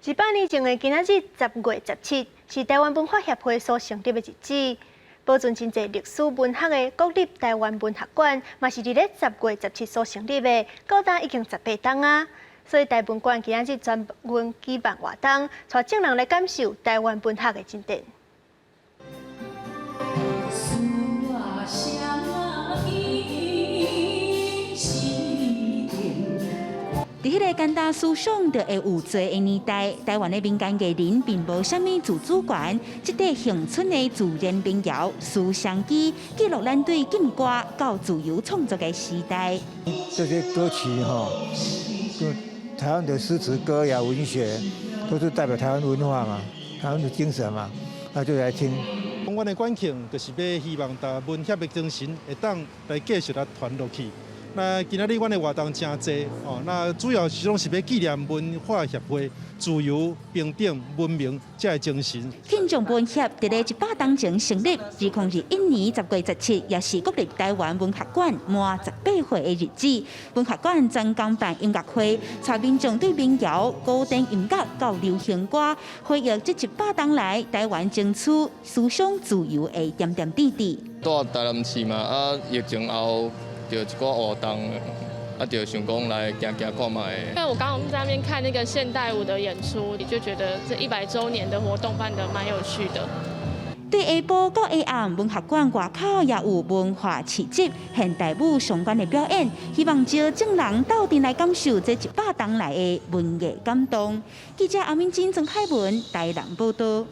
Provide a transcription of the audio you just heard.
100年前的今仔日10月17，是臺灣文化協會所成立的日子。保存真濟歷史文學的國立臺灣文學館，嘛是佇咧十月十七所成立的，到今已經18冬啊。所以臺文館今仔日專門舉辦活動，帶眾人來感受臺灣文學的進展。思啊想啊心佇彼个簡單思想就會有罪的年代，臺灣的民間藝人並無啥物自主權。這塊恆春的自然民謠《思鄉機》，記錄咱對禁歌到自由創作的時代。這些歌曲哈，就臺灣的詩詞歌謠文學，都是代表臺灣文化嘛，臺灣的精神嘛，那就來聽。阮的館慶就是欲希望把文協的精神會當來繼續來傳落去。那今仔日阮的活動誠濟哦，那主要是攏是欲紀念文化協會自由、平等、文明這个精神。慶祝文協佇咧100冬前成立，2021年10月17，也是國立臺灣文學館滿18歲的日子。文學館專工辦音樂會，帶民眾對民謠、古典音樂到流行歌，回憶這100冬來臺灣爭取思想自由的點點滴滴。住台南市嘛，啊，疫情後。就一寡活動，啊，就想講來行行看覓。因為我剛剛在那邊看那個現代舞的演出，就覺得這100週年的活動辦得蠻有趣的。對下晡到下暗，文學館外口也有文化市集、現代舞相關的表演，希望招眾人鬥陣來感受這100冬來的文藝感動。記者阿敏珍、曾海文台南報道。